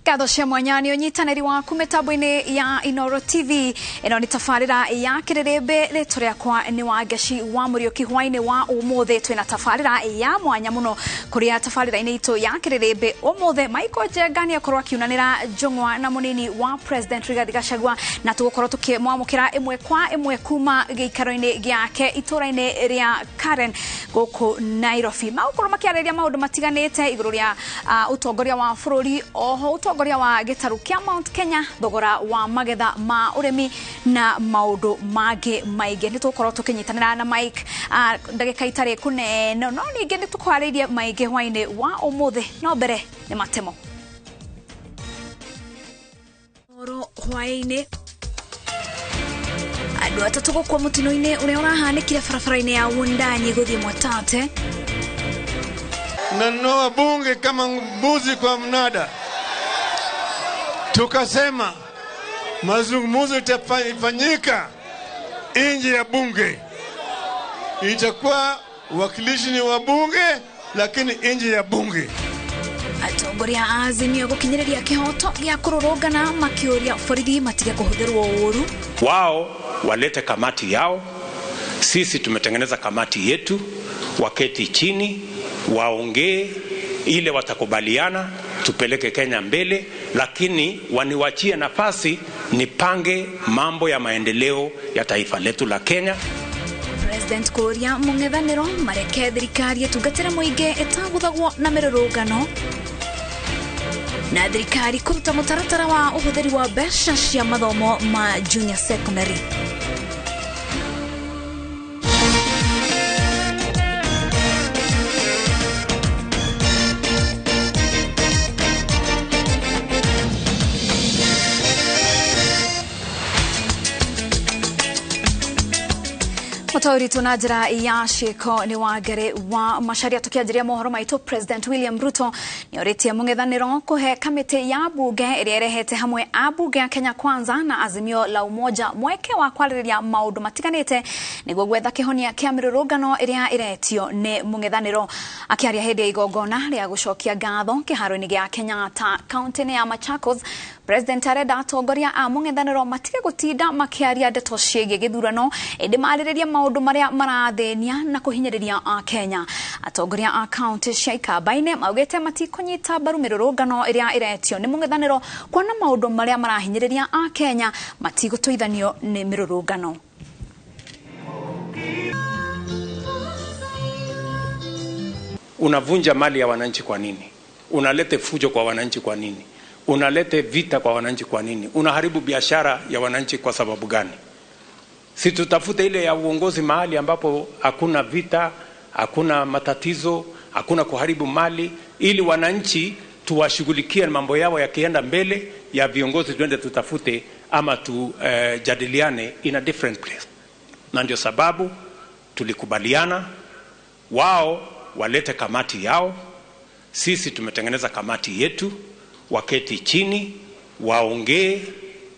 Ngatho cia mwanya nĩ ũnyitanĩri waku mĩtambo-inĩ ya Inooro TV. Ĩno nĩ tabarĩra ya Kĩrĩrĩmbĩ, rĩtwa rĩakwa nĩ Wangeci wa Mũriũki. Hwaĩ-inĩ wa ũmũthĩ twĩna tabarĩra ya mwanya mũno kũrĩa tabarĩra-inĩ itũ ya Kĩrĩrĩmbĩ ũmũthĩ Michael Njenga nĩ akorwo akiunanĩra njũng'wa na mũnini wa President Rigathi Gachagua, na tũgũkorwo tũkĩmwamũkĩra ĩmwe kwa ĩmwe kuma gĩikaro-inĩ gĩake itũũra-inĩ rĩa Karen gũkũ Nairobi. Magũkorwo makĩarĩrĩria maũndũ matiganĩte igũrũ rĩa ũtongoria wa bũrũri, oho ũtongoria wa gĩtarũ kĩa Mount Kenya, thogora wa magetha ma ũrĩmi na maũndũ mangĩ maingĩ. Nĩ tũgũkorwo tũkĩnyitanĩra na Mike ndagĩka itarĩ kũnene, no ningĩ nĩ tũkwarĩirie maingĩ hwaĩ-inĩ wa ũmũthĩ. No mbere nĩ matemo oro hwaĩ-inĩ andũ atatũ gũkua mũtino-inĩ ũrĩa ũrahanĩkire barabara-inĩ ya Wundanyi gũthiĩ Mwatate. Nanunua bunge kama mbuzi kwa mnada. Tukasema mazungumzo itafanyika nje ya bunge, itakuwa wakilishi ni wa bunge lakini nje ya bunge. Atongoria a Azimio gũkinyĩrĩria kĩhoto gĩa kũrũrũngana makĩũria borithi matige kũhũthĩrwo ũru. Wao walete kamati yao, sisi tumetengeneza kamati yetu, waketi chini waongee ile watakubaliana, tupeleke Kenya mbele, lakini waniwachie nafasi nipange mambo ya maendeleo ya taifa letu la Kenya. President kũũria mũng'ethanĩro mareke thirikari ĩtungatĩre mũingĩ ĩtagũthagwo na mĩrũrũngano, na thirikari kũruta mũtaratara wa ũhũthĩri wa mbeca cia mathomo ma junior secondary. Mũtaũri na njĩra ya ciĩko nĩ Wangari wa Macharia. Tũkĩanjĩria mohoro maitũ, President William Ruto nĩ orĩtie mũng'ethanĩro kũhe kamĩtĩ ya bunge ĩrĩa ĩrehete hamwe ambunge a Kenya Kwanza na Azimio la Umoja mweke wa kwarĩrĩria maũndũ matiganĩte nĩguo gwetha kĩhonia kĩa mĩrũrũngano ĩrĩa ĩretio nĩ mũng'ethanĩro. Akĩaria hĩndĩ ya igongona rĩa gũcokia ngatho kĩharo-inĩ gĩa Kenyatta kaunti-inĩ ya Machakos, President arenda atongoria a mũng'ethanĩro matige gũtinda makĩaria ndeto ciĩgiĩ gĩthurano, ĩndĩ marĩrĩrie maũndũ marĩa marathĩnia na kũhinyĩrĩria a Kenya. Atongoria a kaunti cia Ikamba-inĩ maugĩte matikũnyita mbaru mĩrũrũngano ĩrĩa ĩretio nĩ mũng'ethanĩro, kuona maũndũ marĩa marahinyĩrĩria a Kenya matigũtũithanio nĩ mĩrũrũngano. Unavunja mali ya wananchi kwa nini? Unalete fujo kwa wananchi kwa nini? Unalete vita kwa wananchi kwa nini? Unaharibu biashara ya wananchi kwa sababu gani? Si tutafute ile ya uongozi mahali ambapo hakuna vita, hakuna matatizo, hakuna kuharibu mali, ili wananchi tuwashughulikie mambo yao yakienda mbele ya viongozi, tuende tutafute ama tujadiliane in a different place. Na ndio sababu tulikubaliana wao walete kamati yao, sisi tumetengeneza kamati yetu, waketi chini waongee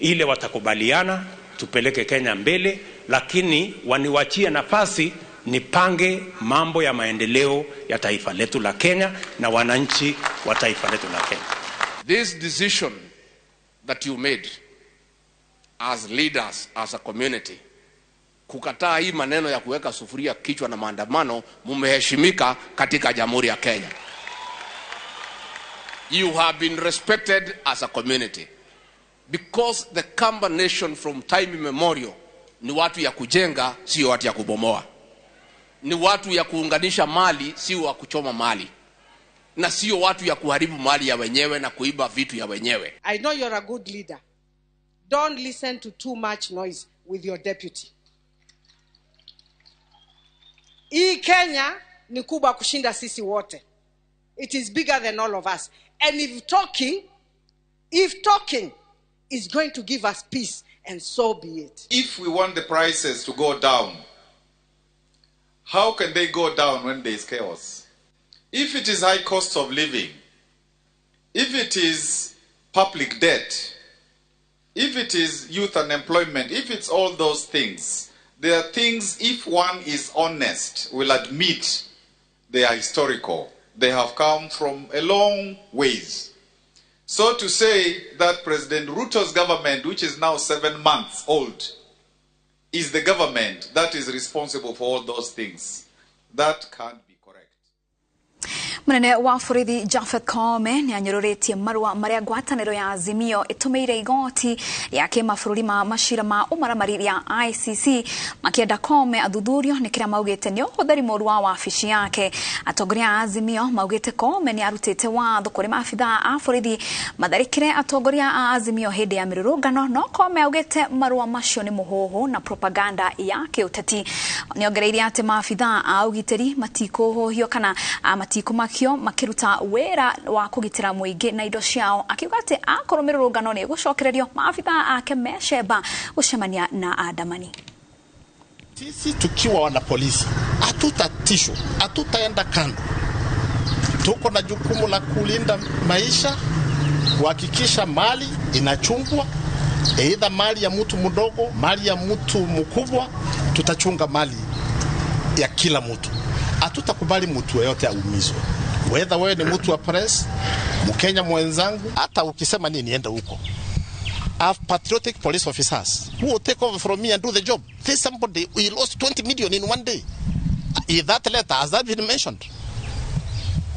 ile watakubaliana, tupeleke Kenya mbele, lakini waniwachie nafasi nipange mambo ya maendeleo ya taifa letu la Kenya na wananchi wa taifa letu la Kenya. This decision that you made as leaders, as a community, kukataa hii maneno ya kuweka sufuria kichwa na maandamano, mumeheshimika katika Jamhuri ya Kenya. You have been respected as a community because the Kamba nation from time immemorial ni watu ya kujenga, sio watu ya kubomoa. Ni watu ya kuunganisha mali, sio wa kuchoma mali. Na sio watu ya kuharibu mali ya wenyewe na kuiba vitu ya wenyewe. I know you're a good leader. Don't listen to too much noise with your deputy. Hii Kenya ni kubwa kushinda sisi wote. It is bigger than all of us. And if talking is going to give us peace, and so be it. If we want the prices to go down, how can they go down when there is chaos? If it is high cost of living, if it is public debt, if it is youth unemployment, if it's all those things, there are things, if one is honest, will admit they are historical. They have come from a long ways. So to say that President Ruto's government, which is now 7 months old, is the government that is responsible for all those things, that can't be correct. Munene wa borithi Japhet Koome nĩ anyũrũrĩtie marũa marĩa ngwatanĩro ya Azimio ĩtũmĩire igoti rĩa kĩmabũrũri ma macira ma ũmaramari rĩa ICC makĩenda Koome athuthurio nĩ kĩrĩa maugĩte nĩ ũhũthĩri mũũru wa wabici yake. Atongoria a Azimio maugĩte Koome nĩ arutĩte watho kũrĩ maabithaa a borithi matharĩkĩre atongoria a Azimio hĩndĩ ya mĩrũrũngano, no Koome augĩte marũa macio nĩ mũhũhũ na propaganda ya kĩũteti. Nĩongereire atĩ maabithaa a ũgitĩri matikũhũhio kana matikũmakio makiruta wĩra wa kũgitĩra mũingĩ na indo ciao, akiuga atĩ akorwo mĩrũrũngano nĩ ĩgũcokererio maabithaa ake mecemba gũcemania na andamani. Sisi tukiwa wana polisi hatutatishwa, hatutaenda kando. Tuko na jukumu la kulinda maisha, kuhakikisha mali inachungwa, aidha mali ya mtu mdogo, mali ya mtu mkubwa. Tutachunga mali ya kila mtu. Hatutakubali mtu yeyote aumizwe. Whether wewe ni mtu wa press, Mkenya mwenzangu, hata ukisema nini enda huko. I have patriotic police officers who will take over from me and do the job. This somebody, we lost 20 million in one day. Is that letter, has that been mentioned?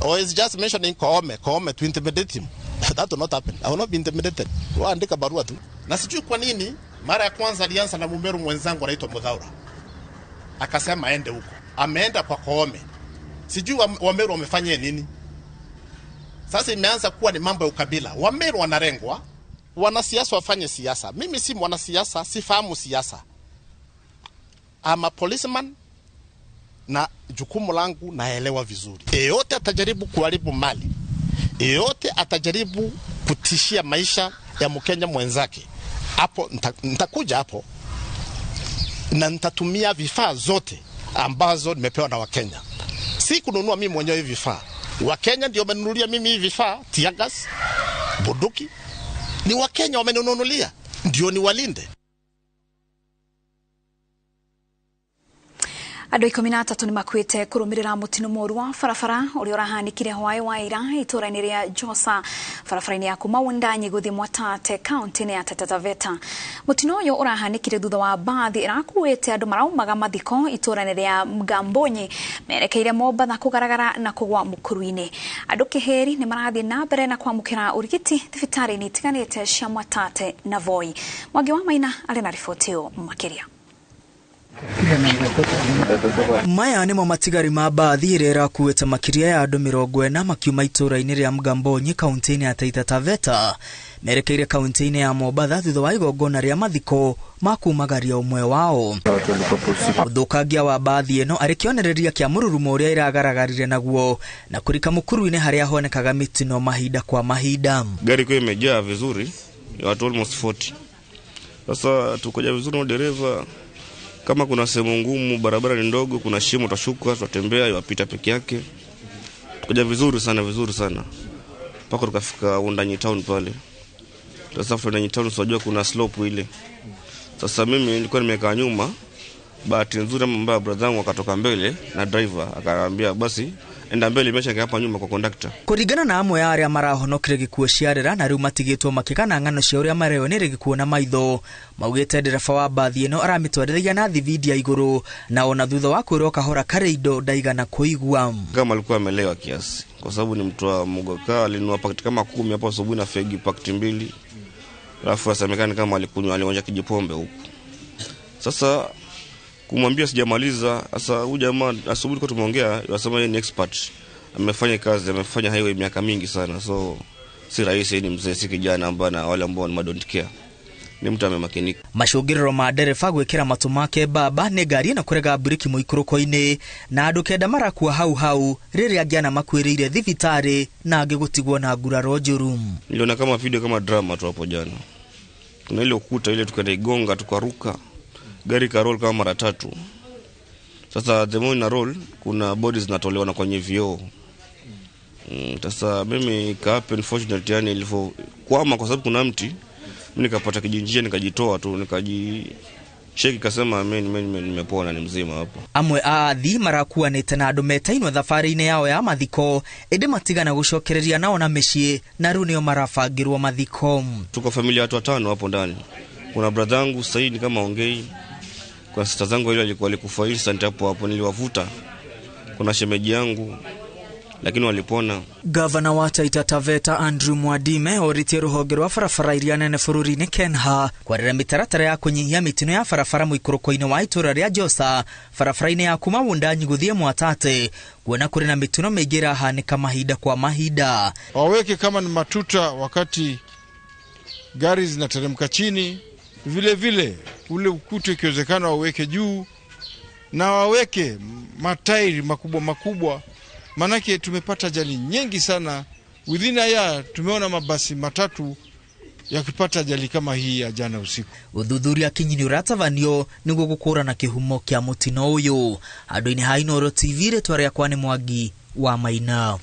Or is just mentioning Koome to intimidate him? That will not happen. I will not be intimidated. Waandika barua tu. Na sijui kwa nini mara ya kwanza alianza na Mumeru mwenzangu anaitwa Mudhaura. Akasema aende huko. Ameenda kwa Koome. Sijui Wameru wamefanya nini. Sasa imeanza kuwa ni mambo ya ukabila. Wameru wanarengwa. Wanasiasa wafanye siasa. Mimi si mwanasiasa, sifahamu siasa. I'm a policeman na jukumu langu naelewa vizuri. Yeyote atajaribu kuharibu mali, yeyote atajaribu kutishia maisha ya Mkenya mwenzake, hapo nitakuja hapo na nitatumia vifaa zote ambazo nimepewa na Wakenya. Si kununua mimi mwenyewe hivi vifaa. Wakenya ndio wamenunulia mimi hivi vifaa, tear gas, bunduki. Ni Wakenya wamenunulia, ndio niwalinde. Andũ 13 nĩ makuĩte kũrũmĩrĩra mũtino mũũru wa barabara ũrĩa ũrahanĩkire hwaĩ wa ira itũũra-inĩ rĩa Josa barabara-inĩ ya kuma Wundanyi gũthiĩ Mwatate kaunti-inĩ ya Taita Taveta. Mũtino ũyũ ũrahanĩkire thutha wa mbathi ĩrakuĩte andũ maraumaga mathiko itũũra-inĩ rĩa Mgambonyi merekeire Mombatha kũgaragara na kũgwa mũkuru-inĩ. Andũ kĩhĩri nĩ marathiĩ na mbere na kwamũkĩra ũrigiti thibitarĩ-inĩ itiganĩte cia Mwatate na Voi. Mwangi wa Maina arĩ na riboti ĩyo makĩria. Maya nĩmo matigari ma mbathi ĩrĩa ĩrakuĩte makĩria ya andũ 40 makiuma itũũra-inĩ rĩa Mgambonyi kaunti-inĩ ya Taita Taveta merekeire kaunti-inĩ ya Mombatha thutha wa igongona rĩa mathiko ma kumagaria ũmwe wao. Ũthũkangia wa mbathi ĩno arĩ kĩonereria kĩa mũrurumo ũrĩa ĩragaragarire naguo na kũrika mũkuru-inĩ harĩa honekaga mĩtino mahinda kwa mahinda. Gari kwa imejaa vizuri, watu almost 40. Sasa tukoja vizuri na dereva. Kama kuna sehemu ngumu, barabara ni ndogo, kuna shimo utashuka, tutatembea, yupita peke yake. Tukaja vizuri sana, vizuri sana. Mpaka tukafika Wundanyi town pale. Sasa Wundanyi town unajua kuna slope ile. Sasa mimi nilikuwa nimekaa nyuma, bahati nzuri mbaya brother wangu akatoka mbele na driver akaambia basi enda mbele, imesha hapa nyuma kwa conductor. Kuringana na amwe ya aria marahonokire gikuo ciarera na riu matigitwo makigana ng'ano cia uria mareyonire gikuo na maitho, maugite ndereba wa mbathi ĩno aramitwarithia na thibidi ya iguru na ona thutha wa kwirwo kahora kare indo ndaigana kuigua. Kama alikuwa amelewa kiasi kwa sababu ni mtu wa Mugoka, alinunua pakiti kama 10 hapo asubuhi na fegi pakiti 2. Alafu asemekana kama alikunywa, alionja kijipombe huko. Sasa kumwambia sijamaliza. Sasa huyu jamaa asubuhi kwa tumeongea, yasema yeye ni expert. Amefanya kazi, amefanya highway miaka mingi sana. So si rahisi, ni mzee, si kijana ambaye na wale ambao ni don't care. Ni mtu amemakinika. Macũngĩrĩro ma ndereba gwĩkĩra matũ make mbamba nĩ ngari ĩno kũrega mburiki mũikũrũko-inĩ na andũ 9 marakua hau hau rĩrĩa angĩ ana makuĩrĩire thibitarĩ na angĩ gũtigwo na nguraro njũru. Niliona kama video kama drama tu hapo jana. Kuna ile ukuta ile tukaenda igonga tukaruka. Gari ka roll kama mara 3. Sasa the more na roll kuna bodies zinatolewa na kwenye vioo. Sasa mimi ka happen fortunately, yani nilivyokwama kwa sababu kuna mti, mimi nikapata kijinjia nikajitoa tu, nikajichana Sheki kasema mimi nimepona, ni mzima hapo. Amwe a athii marakuanĩte na andũ metainwo thabarĩ-inĩ yao ya mathiko ĩndĩ matigana gũcokereria nao na mĩciĩ na rĩu nĩo marabangĩrwo mathiko. Tuko familia watu watano hapo ndani. Kuna brother yangu Saidi kama ongei, kuna sister zangu ile alikuwa alikufa instant hapo hapo niliwavuta. Kuna shemeji yangu lakini walipona. Gavana wa Taita Taveta Andrew Mwadime oritie ruhonge rwa barabara iria nene bũrũri-inĩ Kenha kwarĩra mĩtaratara ya kũnyihia mĩtino ya barabara mũikũrũko-inĩ wa itũra rĩa Josa barabara-inĩ ya kuma Wundanyi gũthiĩ Mwatate kuona kũrĩ na mĩtino mĩingĩ ĩrahanĩka mahinda kwa mahinda. Waweke kama ni matuta wakati gari zinateremka chini, vile vile ule ukuta ikiwezekana waweke juu na waweke matairi makubwa makubwa. Manake tumepata ajali nyingi sana within a year, tumeona mabasi matatu yakipata ajali kama hii ya jana usiku. Uthuthuria kinyi uratabanio niguo gukũrana kĩhumo kĩa mũtino ũyũ. Handũ-inĩ ha Inooro TV rĩtwa rĩakwa nĩ Mwangi wa Maina.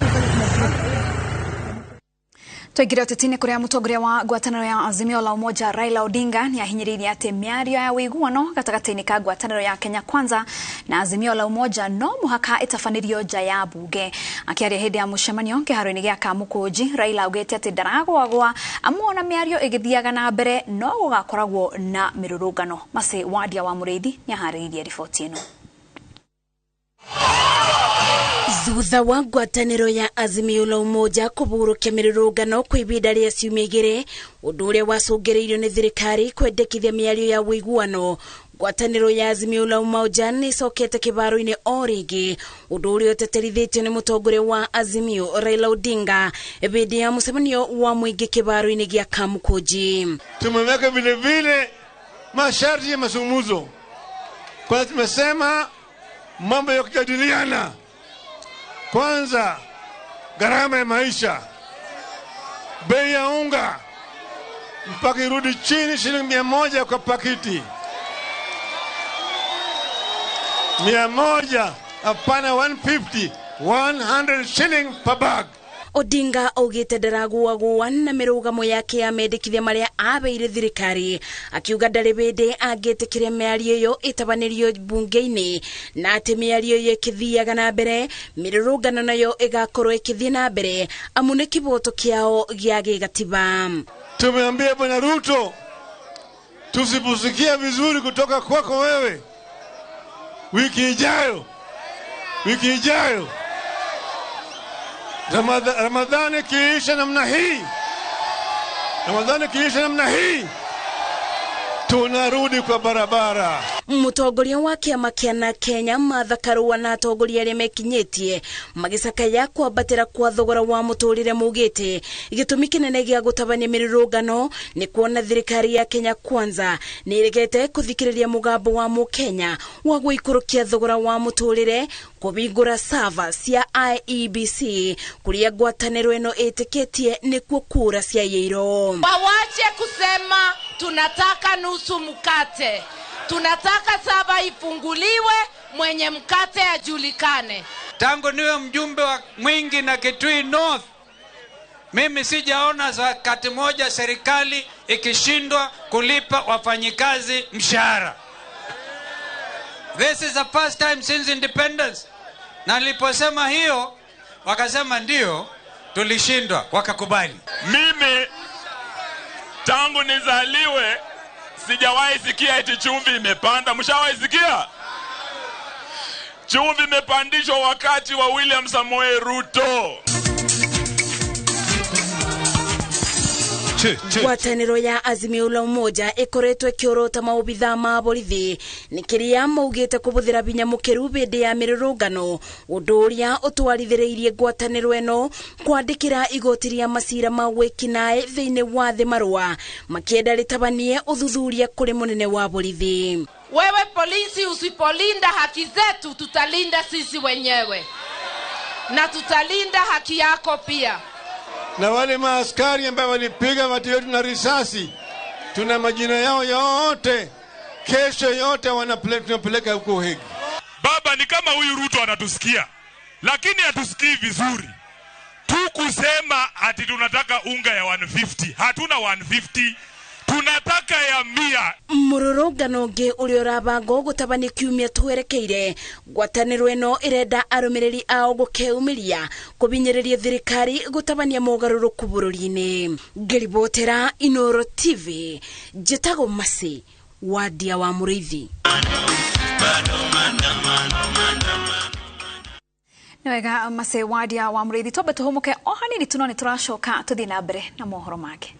Twaingire ũteti-inĩ kũrĩa mũtongoria wa ngwatanĩro ya Azimio la Umoja Raila Odinga nĩ ahinyĩrĩirie atĩ mĩario ya ũiguano gatagatĩ-inĩ ka ngwatanĩro ya Kenya Kwanza na Azimio la Umoja no mũhaka ĩtabanĩrio nja ya bunge. Akĩaria hĩndĩ ya mũcemanio kĩharo-inĩ gĩa Kamũkũnji, Raila augĩte atĩ ndaragwagwa amuona mĩario ĩgĩthiaga na mbere no gũgakoragwo na mĩrũrũngano. Masi Wadia wa Mũrĩithi nĩaharĩirie riboti ĩno. Thutha wa ngwatanĩro ya Azimio la Umoja kũburũkia mĩrũrũngano kwa ihinda rĩa ciumia igĩrĩ, ũndũ ũrĩa wacũngĩrĩirio nĩ thirikari kwendekithia mĩario ya ũiguano, ngwatanĩro ya Azimio la Umoja nĩ ĩcokete kĩbaro-inĩ o rĩngĩ, ũndũ ũrĩa ũteterithĩtio nĩ mũtongoria wa Azimio Raila Odinga hĩndĩ ya mũcemanio wa mũingĩ kĩbaro-inĩ gĩa Kamũkũnji. Tumeweka vile vile masharti ya mazungumzo. Kwanza tumesema mambo ya kujadiliana. Kwanza gharama ya maisha, bei ya unga mpaka irudi chini shilingi 100 kwa pakiti. 100, hapana 150, 100 shilling per bag. Odinga augite ndaragũagũa na mĩrũgamo yake ya mendekithia marĩa abeire thirikari, akiuga ndarĩ hĩndĩ angĩtĩkĩria mĩario ĩyo ĩtabanĩrio bunge-inĩ na atĩ mĩario ĩyo ĩkĩthiaga na mbere mĩrũrũngano nayo ĩgakorwo ĩkĩthiĩ na mbere amu nĩ kĩboto kĩao gĩa gĩgatiba. Tumeambia Bwana Ruto, tusiposikia vizuri kutoka kwako wewe wiki ijayo Ramadhani kiisha namna hii, tunarudi kwa barabara. Mũtongoria wa kĩama kĩa na Kenya Martha Karua na atongoria arĩa mekinyĩtie magĩcakaya kwambatĩra kwa thogora wa mũtũrĩre maugĩte gĩtũmi kĩnene gĩa gũtabania mĩrũrũngano nĩ kuona thirikari ya Kenya Kwanza nĩ ĩregete kũthikĩrĩria mũgambo wa mũkenya wa gũikũrũkia thogora wa mũtũrĩre kũhingũra server cia IEBC kũrĩa ngwatanĩro ĩno ĩtĩkĩtie nĩkuo kura ciaiyĩirwo. Wawache kusema tunataka nusu mkate. Tunataka saba ifunguliwe, mwenye mkate ajulikane. Tangu niwe mjumbe wa Mwingi na Kitui North, mimi sijaona wakati moja serikali ikishindwa kulipa wafanyikazi mshahara. This is the first time since independence. Na niliposema hiyo, wakasema ndio, tulishindwa, wakakubali. Mimi tangu nizaliwe sijawahi sikia eti chumvi imepanda. Mshawahi sikia? Chumvi imepandishwa wakati wa William Samoei Ruto. Ngwatanĩro ya Azimio la Umoja ĩkoretwo ĩkĩorota maobithaa ma borithi nĩ kĩrĩa maugĩte kũhũthĩra hinya mũkĩru hĩndĩ ya mĩrũrũngano, ũndũ ũrĩa ũtwarithĩrĩirie ngwatanĩro ĩno kwandĩkĩra igoti rĩa macira ma wĩkinaĩ thĩinĩ wa thĩ marũa makĩenda rĩtabanie ũthuthuria kũrĩ mũnene wa borithi. Wewe polisi, usipolinda haki zetu, tutalinda sisi wenyewe na tutalinda haki yako pia. Na wale maaskari ambao walipiga watu wetu na risasi, tuna majina yao yote, kesho yote wanapeleka huko Hague. Baba, ni kama huyu Ruto anatusikia, lakini hatusikii vizuri. Tukusema ati tunataka unga ya 150, hatuna 150. Tunataka ya 100. Mũrũrũngano ũngĩ ũrĩa ũrabangwo gũtabania kiumia twerekeire ngwatanĩro ĩno ĩrenda arũmĩrĩri ao gũkeumiria kũbinyĩrĩria thirikari gũtabania mogarũrũku bũrũri-inĩ. Ngĩribotera Inoro TV, njĩtagwo Masi Wadia wa Mũrĩithi. Nĩ wega Masi Wadia wa Mũrĩithi, twambe tũhũmũke o hanini tu no nĩ tũracoka tũthiĩ na mbere na mohoro make.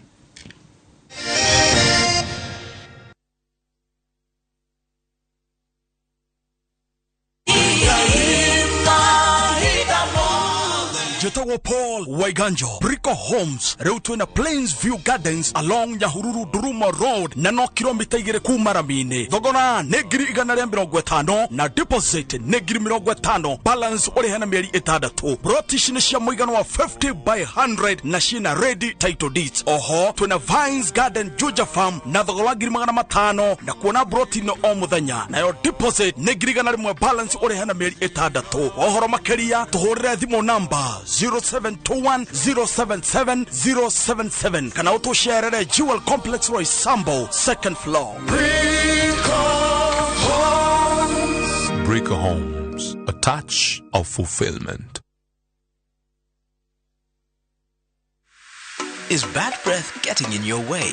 Jetagwo Paul Waiganjo, Brico Homes, rĩu twĩna Plains View Gardens along Nyahururu Duruma Road na no kilomita 2 kuma rami-inĩ. Thogora nĩ 150,000 na deposit nĩ 50,000, balance ũrĩhe na mĩeri 6. Broti ici nĩ cia mũigana wa 50 by 100 na ciĩna ready title deeds. Oho twĩna Vines Garden Juja Farm na thogora wa 500,000 na kuona broti no o mũthenya, nayo deposit nĩ 100,000, balance ũrĩhe na mĩeri 6. Ũhoro makĩria tũhũrĩre thimũ namba 0721 077 077 kana ũtũcerere Jewel Complex Roysambu, second floor. Brico Homes, a touch of fulfillment. Is bad breath getting in your way?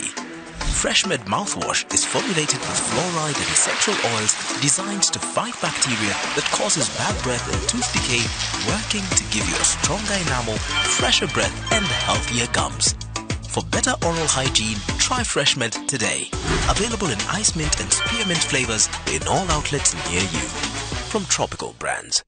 FreshMed mouthwash is formulated with fluoride and essential oils designed to fight bacteria that causes bad breath and tooth decay, working to give you a stronger enamel, fresher breath and healthier gums. For better oral hygiene, try FreshMed today. Available in ice mint and spearmint flavors in all outlets near you. From Tropical Brands.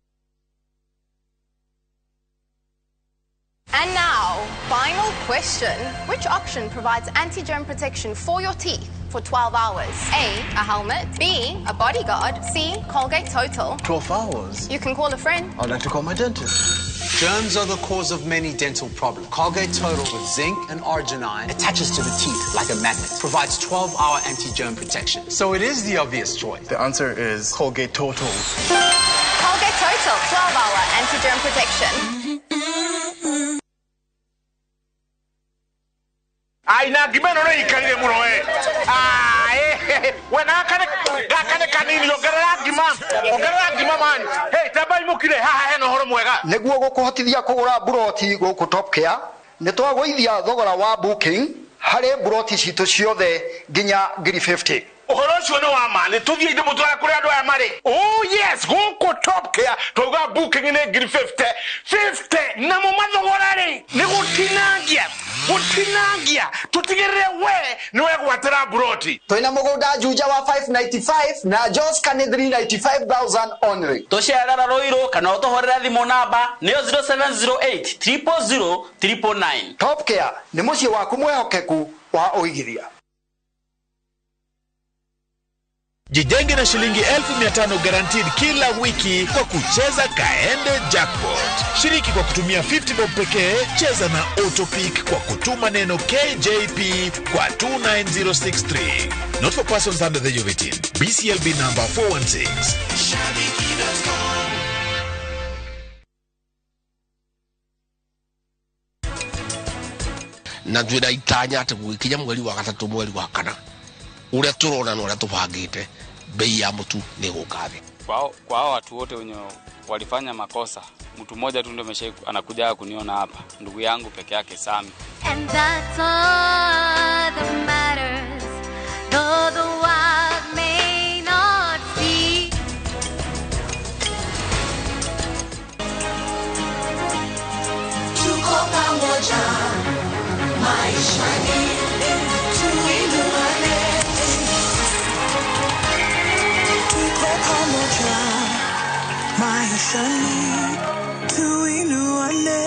And now, final question. Which option provides anti-germ protection for your teeth for 12 hours? A, a helmet. B, a bodyguard. C, Colgate Total. 12 hours? You can call a friend. I'd like to call my dentist. Germs are the cause of many dental problems. Colgate Total with zinc and arginine attaches to the teeth like a magnet. Provides 12-hour anti-germ protection. So it is the obvious choice. The answer is Colgate Total. Colgate Total, 12-hour anti-germ protection. Aina ngimeno no ikarire muno we. We gakane kanini ongerera ngima man. Hey, tabai mukire haha hena horo mwega. Niguo gukuhotithia kugura buroti guku Top Care ni twagũithia thogora wa booking harĩ buroti citũ ciothe nginya 50,000. Ũhoro ũcio nĩ wa ma, nĩ tũthiĩ ndĩmũtware kũrĩa andũ aya marĩ. Oh yes, gũkũ Top Care twauga booking nĩ 50,000. 50 namo mathogora rĩ nĩ gũtinangia. Gũtinangia tũtigĩrĩre we nĩ wegwatĩra buroti. Twĩna mũgũnda Juja wa 595 na Joska nĩ 395,000 only. Tũcerera Ruiru kana ũtũhũrĩre thimũ namba nĩyo 0708 000 999. Top Care nĩ mũciĩ waku mwĩhokeku wa ũigithia. Jijenge na shilingi 1500 guaranteed kila wiki kwa kucheza Kaende Jackpot. Shiriki kwa kutumia 50 bob pekee, cheza na Autopick kwa kutuma neno KJP kwa 29063. Not for persons under the age of 18. BCLB number 416. Na twĩna itanya atĩ gũgĩkinya mweri wa gatatũ mweri wa kana uria turona na uria tubangite bei ya mutu ni guka thi. Kwa hao watu wote wenye walifanya makosa, mtu mmoja tu ndio amesha anakuja kuniona hapa, ndugu yangu peke yake Sami. And that's all that matters, though the world may not see. Tuko pamoja maishani, tuinuane. Tuko pamoja maishani, tuinuane.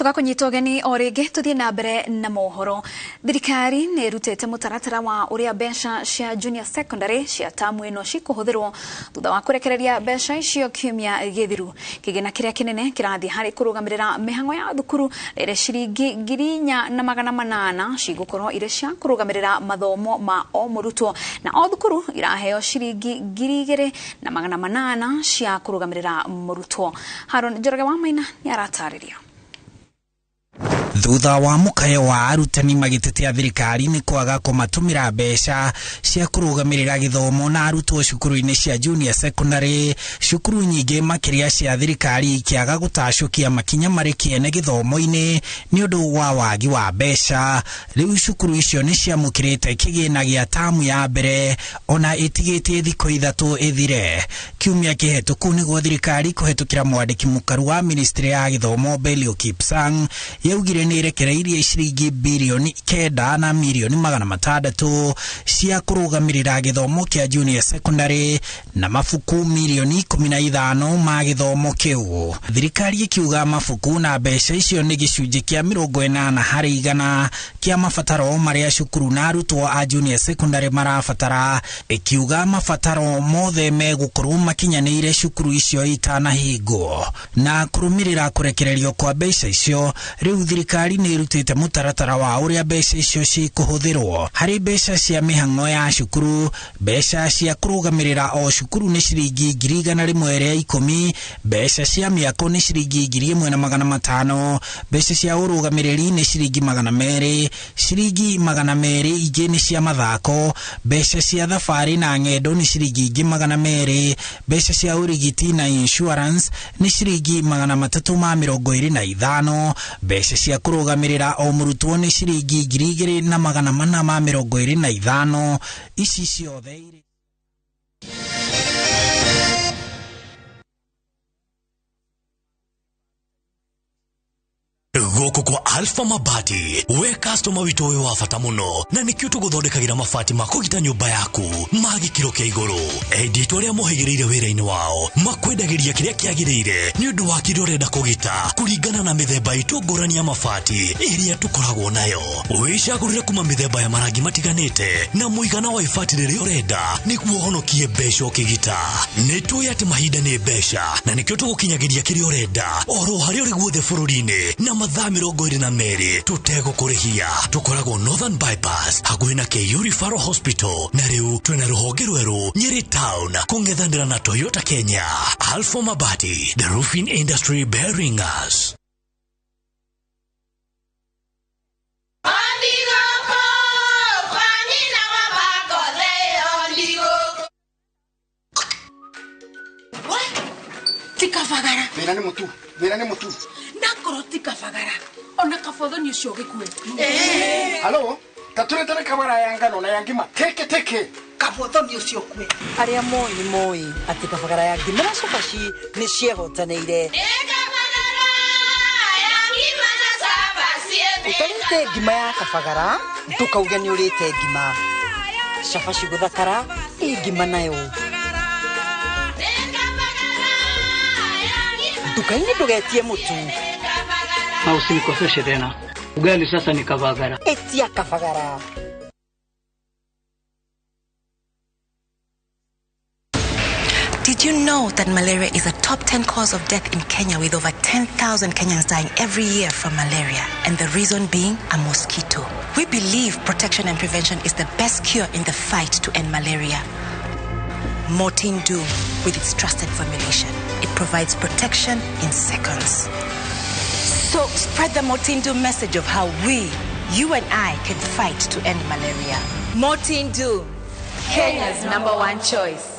Tugakunyita ũgeni o rĩngĩ tũthiĩ na mbere na mohoro. Thirikari nĩ ĩrutĩte mũtaratara wa ũrĩa mbeca cia junior secondary cia tamu ĩno cikũhũthĩrwo thutha wa kũrekereria mbeca icio kiumia gĩthiru. Kĩgĩna kĩrĩa kĩnene kĩrathiĩ harĩ kũrũgamĩrĩra mĩhang'o ya thukuru rĩrĩa ciringi 4,800 cigũkorwo irĩ cia kũrũgamĩrĩra mathomo ma o mũrutwo, na o thukuru iraheo ciringi 2,800 cia kũrũgamĩrĩra mũrutwo. Haron Njoroge wa Maina nĩ aratarĩria. Thutha wa mukayo wa arutani magitetea thirikari ni kwaga kumatumira mbeca cia kurugamirira githomo na arutwo cukuru-ini cia junior secondary, cukuru nyingi makiria cia thirikari ikiaga gutacukia makinya mari kiene githomo-ini ni undu wa wagi wa mbeca. Riu cukuru icio ni ciamukirite kigina gia tamu ya mbere ona itigitie thiku 3 ithire. Kiumia kihituku niguo thirikari kuhitukira mwandiki mukaru wa ministry ya githomo Belio Kipsang yaugire nĩ ĩrekereirie ciringi bilioni 9 na milioni 600 cia kũrũgamĩrĩra gĩthomo kĩa junior secondary na mabuku milioni 15 ma gĩthomo kĩu. Thirikari ĩkiuga mabuku na mbeca icio nĩ gĩcunjĩ kĩa 80 harĩ igana kĩa mabataro marĩa cukuru na arutwo a junior secondary marabatara, ĩkiuga mabataro mothe megũkorwo makinyanĩire cukuru icio itanahingwo. Na kũrũmĩrĩra kũrekererio kwa mbeca icio, rĩu thirikari nĩ ĩrutĩte mũtaratara wa ũrĩa mbeca icio cikũhũthĩrwo. Harĩ mbeca cia mĩhang'o ya cukuru, mbeca cia kũrũgamĩrĩra o cukuru nĩ ciringi 110,000, mbeca cia mĩako nĩ ciringi 1,500, mbeca cia ũrũgamĩrĩri nĩ ciringi 200, ciringi 200 ingĩ nĩ cia mathako, mbeca cia thabarĩ na ng'endo nĩ ciringi ingĩ 200, mbeca cia ũrigiti na insurance nĩ ciringi 325, mbeca cia kũrũgamĩrĩra o mũrutwo nĩ ciringi 2,425. Ici ciothe irĩ Gũkũ kwa Alpha Mabati, we customer witũ wĩ wa bata mũno, na nĩkĩo tũgũthondekagĩra mabati ma kũgita nyũmba yaku ma gĩkĩro kĩa igũrũ. Endia aitũ arĩa mohĩgĩrĩire wĩra-inĩ wao makwendagĩria kĩrĩa kĩagĩrĩire nĩ ũndũ wa kĩrĩa ũrenda kũgita kũringana na mĩthemba itũ ngũrani ya mabati ĩrĩa tũkoragwo nayo. Wĩcagũrĩre kuma mĩthemba ya marangi matiganĩte na mũigana wa ibati rĩrĩa ũrenda nĩguo ũhonokie mbeca ũkĩgita. Nĩ tũĩ atĩ mahinda nĩ mbeca na nĩkĩo tũgũkinyagĩria kĩrĩa ũrenda oro harĩa ũrĩ guothe bũrũri-inĩ na mathaa 22 tũtegũkũrĩhia. Tũkoragwo Northern Bypass hakuhĩ na KU Referral Hospital, na rĩu twĩna rũhonge rwerũ Nyeri Town kũng'ethanĩra na Toyota Kenya. Alpha Mabati, the roofing industry bearing us. Tikavagara. Thĩna nĩ mũtu, thĩna nĩ mũtu. Nakorwo tikavagara. Ona kabothoni ũcio gĩkue. Halo, taturetere kabara ya ngano na ya ngima. Teke teke. Kabothoni ũcio kue. Arĩa moĩ nĩ moĩ atĩ kabagara ya ngima na cabaci nĩ ciehotanĩire. Ũtarĩte ngima ya kabagara, ndũkauge nĩ ũrĩte ngima. Cabaci gũthakara, ĩ ngima nayo. Nduka-inĩ ndũgetie mũtu. Na usinikoseshe tena. Ugali sasa ni kavagara. Etia kavagara. Did you know that malaria is a top 10 cause of death in Kenya, with over 10,000 Kenyans dying every year from malaria, and the reason being a mosquito? We believe protection and prevention is the best cure in the fight to end malaria. Mortein Doom, with its trusted formulation, it provides protection in seconds. So spread the Mortein Doom message of how we, you and I, can fight to end malaria. Mortein Doom, Kenya's #1 choice.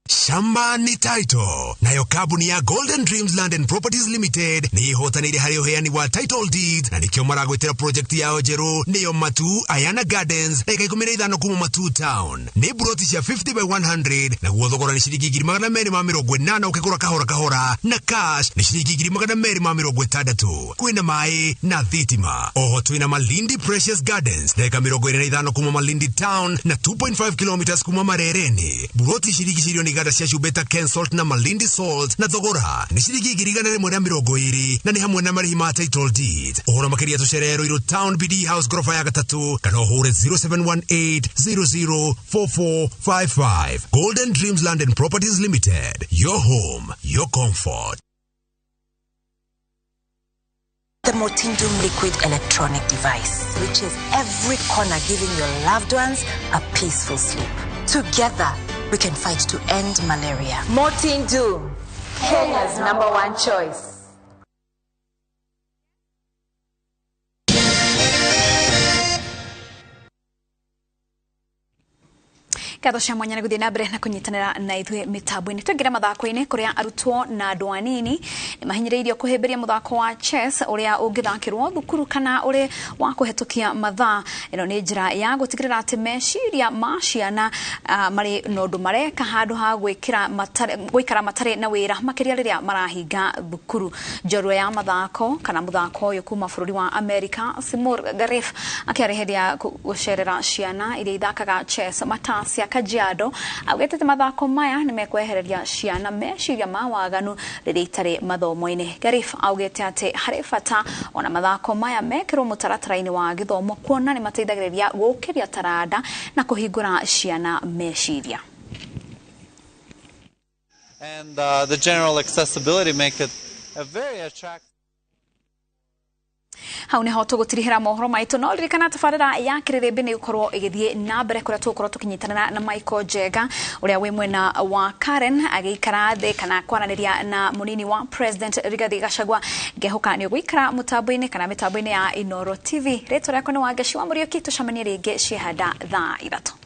Shamba ni title. Nayo kampuni ya Golden Dreams Land and Properties Limited ni ihotanĩire harĩ ũheani wa title deeds, na nĩkĩo maragwĩtĩra project yao njerũ nĩyo Matu Ayana Gardens, ndagĩka 15 kuma Matu Town. Nĩ buroti cia 50 by 100, naguo thogora nĩ ciringi 280,000 ũkĩgũra kahora kahora, na cash nĩ ciringi 260,000. Kwĩna maĩ na thitima. Oho twĩna Malindi Precious Gardens, ndagĩka 25 kuma Malindi Town na 2.5 kilometers kuma Marereni. Buroti cirigicĩirio nĩ iganda cia cumbĩ ta Kensalt na Malindi Salt na thogora nĩ ciringi 120,000 na nĩ hamwe na marĩhi ma title deed. Ũhoro makĩria tũcerere Ruiru Town BD House goroba ya gatatũ kana ũhũre 0718 004455. Golden Dreams Land and Properties Limited, your home, your comfort. The Motindum liquid electronic device reaches every corner, giving your loved ones a peaceful sleep. Together, we can fight to end malaria. Motindum, Kenya's number one choice. Ngatho cia mwanya nĩ gũthiĩ na mbere na kũnyitanĩra na ithuĩ mĩtambo-inĩ. Tũingĩre mathako-inĩ kũrĩa arutwo na andũ anini nĩ mahinyĩrĩirio kũhĩmbĩria mũthako wa chess ũrĩa ũngĩthakĩrwo thukuru kana ũrĩ wa kũhetũkia mathaa. Ĩno nĩ njĩra ya gũtigĩrĩra atĩ meciria ma ciana marĩ na ũndũ mareka handũ ha gũikara matarĩ na wĩra, makĩria rĩrĩa marahinga thukuru. Njorua ya mathako kana mũthako ũyũ kuma bũrũri wa Amerika, Simur Garif akĩarĩhĩria gũcerera ciana iria ithakaga chess Matasia Kajiado augĩte atĩ mathako maya nĩ mekwehereria ciana meciria ma waganu rĩrĩa itarĩ mathomo-inĩ. Garif augĩte atĩ harĩ bata ona mathako maya mekĩrwo mũtaratara-inĩ wa gĩthomo kuona nĩ mateithagĩrĩria gũkĩria taranda na kũhingũra ciana meciria. And the general accessibility make it a very attractive. Hau niho tũgũtirihĩra mohoro maitũ, no ririkana tabarĩra ya kĩrĩrĩmbĩ nĩ gũkorwo ĩgĩthiĩ na mbere kũrĩa tũgũkorwo tũkĩnyitanĩra na Michael Njega ũrĩa wĩ mwena wa Karen agĩikara thĩ kana kwaranĩria na mũnini wa President Rigathi Gachagua. Ngehoka nĩ ũgũikara mũtambo-inĩ kana mĩtambo-inĩ ya Inooro TV. Rĩtwa rĩakwa nĩ Wangeci wa Mũriũki, tũcemanie rĩngĩ ciĩhanda thaa 3.